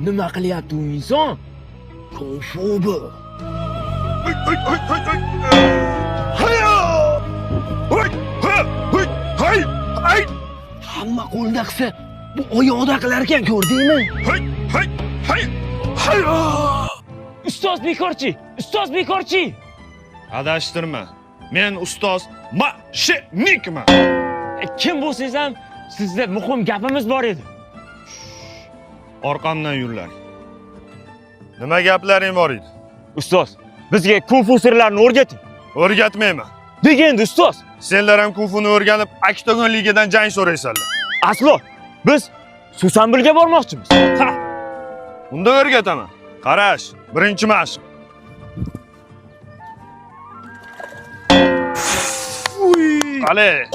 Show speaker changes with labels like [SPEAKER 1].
[SPEAKER 1] Nima qilyapti u inson? Kung fu bu. Hamma qo'lda qilsa, bu oyoqda qilar ekan, ko'rdingmi?
[SPEAKER 2] Ustoz bekorchi, ustoz bekorchi.
[SPEAKER 3] Adashtirma. Men ustoz mashinikman.
[SPEAKER 2] Kim bo'lsangiz ham sizda muhim gapimiz bor edi.
[SPEAKER 3] Orqamdan yurlaring. Nima gaplaring bor edi?
[SPEAKER 2] Ustoz, bizga kung fu sirlarini o'rgating.
[SPEAKER 3] O'rgatmayman.
[SPEAKER 2] Nega endi ustoz?
[SPEAKER 3] Senlar ham kung funi o'rganib, oktagon ligadan jang so'raysanlar.
[SPEAKER 2] Aslo, biz Susanbilga bormoqchimiz.
[SPEAKER 3] Ha! Unda o'rgataman. Qarash, birinchi mashq. Qale.